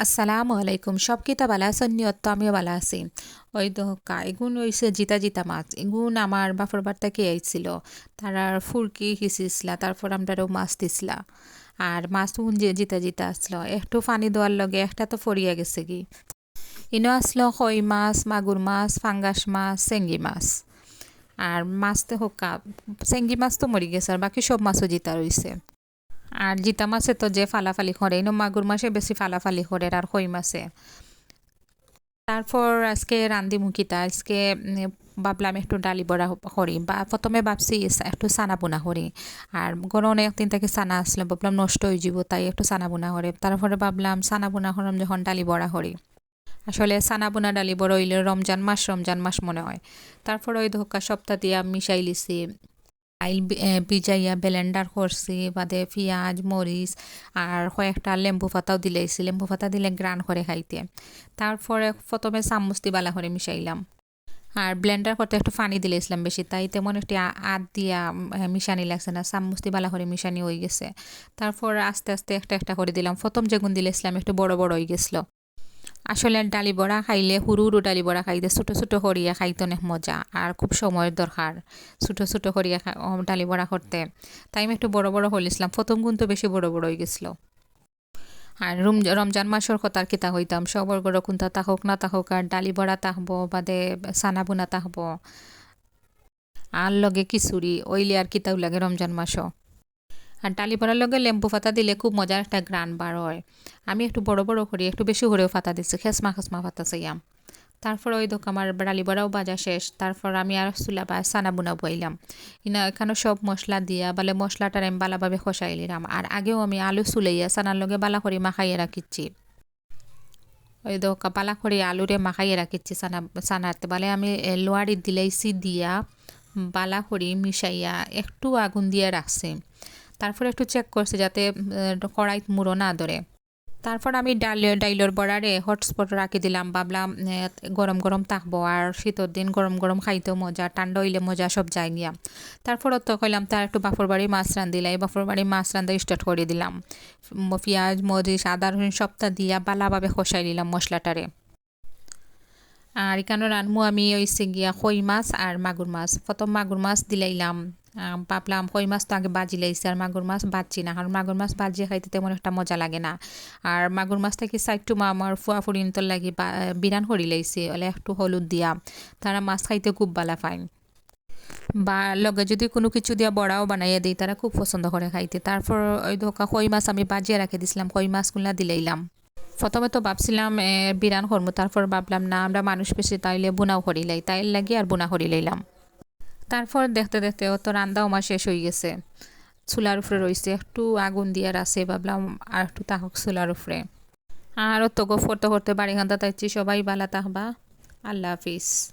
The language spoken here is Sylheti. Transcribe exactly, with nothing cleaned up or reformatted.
আসসালামু আলাইকুম। সব কিতা বালা আছইন নি? অত আমিও বালা আছি। ওই দেখউক্কা, এগুন অইছে জিতা জিতা মাছ। এগুন আমার বাফর বাড়ি থাকি আইছিল। তারার ফুরকি হিসিছিলা, তারপর আমরারেও মাছ দিছিলা। আর মাছ উন যে জিতা জিতা আছলো, একটু পানি দেওয়ার লগে একটা তো ফড়িয়া গেছেগি। ইনো আছলো কই মাছ, মাগুর মাছ, ফাঙ্গাস মাছ, চেঙ্গি মাছ। আর মাছ তো হক্কা, চেঙ্গি মাছ তো মরি গেছে, আর বাকি সব মাছও জিতা রইছে। আর জিতা মাছে তো যে ফালাফালি করে, ইনো মাগুর মাছে বেশি ফালাফালি করে আর কই মাছে। তারপর আজকে রান্দিমু কিতা, আজকে, উম, ভাবলাম একটু ডালি বড়া হ-, করি। বা প্রথমে ভাবছি ইস-, একটু চানা বুনা করি। আর ঘরো অনেক দিন থাকি চানা আছলো, ভাবলাম নষ্ট অই যিবো, তাই একটু চানা বুনা করি। তারপরে ভাবলাম চানা বুনা করলাম যখন ডালি বড়া করি। আসলে চানা বুনা ডালি বড়া অইলে রমজান মাস, রমজান মাস মনে হয়। তারপরে ওই দেখউক্কা সবতা দিয়া মিশাই লিছি। আইল বি-, এ, ভিজাইয়া blender করছি, বাদে পিয়াজ, মরিচ আর কয়েকটা লেম্বু পাতাও দিলাইছি। লেম্বু পাতা দিলে ঘ্রাণ করে খাইতে। তারপরে প্রথমে চামচ দি বালা করে মিশাইলাম। আর blender করতে একটু পানি দিলাইছিলাম বেশি, তাই তেমন একটু আ-, আত দিয়া, উম, এ, মিশানি লাগছে না, চামচ দি বালা করে মিশানি অই গেছে। তারপর আস্তে আস্তে একটা একটা করি দিলাম। প্রথম যেগুন দিলাইছিলাম একটু বড় বড় অই গেছিল। আসলে ডালি বড়া খাইলে হুরু হুরু ডালি বড়া খাইতে ছোট ছোট করিয়া খাইতে অনেক মজা, আর খুব সময়র দরকার ছোট ছোট করিয়া খা-, ও, ডালি বড়া করতে। তাই আমি একটু বড় বড় করিলাইছিলাম, প্রথম গুন তো বেশি বড় বড় অই গেছিল। আর রুম-, রমজান মাসর কথা আর কিতা কইতাম, সবর ঘরো কুন্তা থাকউক না থাকউক, আর ডালি বড়া থাকবো, বাদে চানা বুনা থাকবো, আর লগে খিচুড়ি, অইলে আর কিতাউ লাগে রমজান মাসও। আর ডালি বড়ার লগে লেম্বু পাতা দিলে খুব মজার একটা ঘ্রাণ বার হয়। আমি একটু বড় বড় করি, একটু বেশি করিও পাতা দিছি, খেসমা খেসমা পাতা চাইয়াম। তারপর ওই দেখউক্কা আমার ডালি বড়াও ভাজা শেষ। তারপর আমি আর চুলা বা চানা বুনা বইলাম। ইনা এখানো সব মশলা দিয়া, বালে মশলাটারে আমি বালাভাবে কষাই লিলাম। আর আগেও আমি আলু চুলাইয়া চানার লগে বালা করি মাখাইয়া রাখিছি। ওই দেখউক্কা বালা করি আলুরে মাখাইয়া রাখিছি চানা, চানাতে। বালে আমি, এ, লোয়ারি দিলাইছি দিয়া, বালা করি মিশাইয়া একটু আগুন দিয়া রাখছি। তারপর একটু check করছি যাতে, এ, কড়াইত মুড়ো না ধরে। তারপর আমি ডাল, ডাইলর বড়ারে hot spot রাখি দিলাম, ভাবলাম, এ, গরম গরম থাকবো, আর শীতর দিন গরম গরম খাইতেও মজা, ঠান্ডা অইলে মজা সব যায় গিয়া। তারপর তো কইলাম তার একটু বাফর বাড়ি মাছ রান্ধিলাই, বাফর বাড়ি মাছ রান্ধা start করি দিলাম। ম-, পিয়াজ, মরিচ, আদা, রসুন সবটা দিয়া বালাভাবে কষাই নিলাম মশলাটারে। আর এখানো রানমু আমি অইছে গিয়া কই মাছ আর মাগুর মাছ। প্রথম মাগুর মাছ দিলাইলাম, আহ, ভাবলাম কই মাছ তো আগে ভাজি লাইছি, আর মাগুর মাছ ভাজছি না, কারণ মাগুর মাছ ভাজিয়া খাইতে তেমন একটা মজা লাগে না। আর মাগুর মাছ থাকি সাইডটু মা আমার ফুয়া ফুড়িন্তর লাগি বা-, বিরান করি লাইছি, অইলে একটু হলুদ দিয়া, তারা মাছ খাইতে খুব বালা পাইন। বা লগে যদি কুনু কিছু দিয়া বড়াও বানাইয়া দেই, তারা খুব পছন্দ করে খাইতে। তারপর ওই দেখউক্কা কই মাছ আমি ভাজিয়া রাখি দিছিলাম, কই মাছগুলা দিলাইলাম। প্রথমে তো ভাবছিলাম, এ, বিরান করমু, তারপর ভাবলাম না, আমরা মানুষ বেশি, তাইলে বুনাও করিলাই, তাইর লাগি আর বুনা করিলাইলাম। তারপর দেখতে দেখতে অত রান্দাও আমার শেষ অই গেছে। চুলার উপরে রইছে, একটু আগুন দিয়ার আছে, ভাবলাম আর একটু থাকউক চুলার উপরে। আর অত গফ করতে করতে বাড়ি খান্দাত আইছি, সবাই বালা থাকবা, আল্লাহ হাফিজ।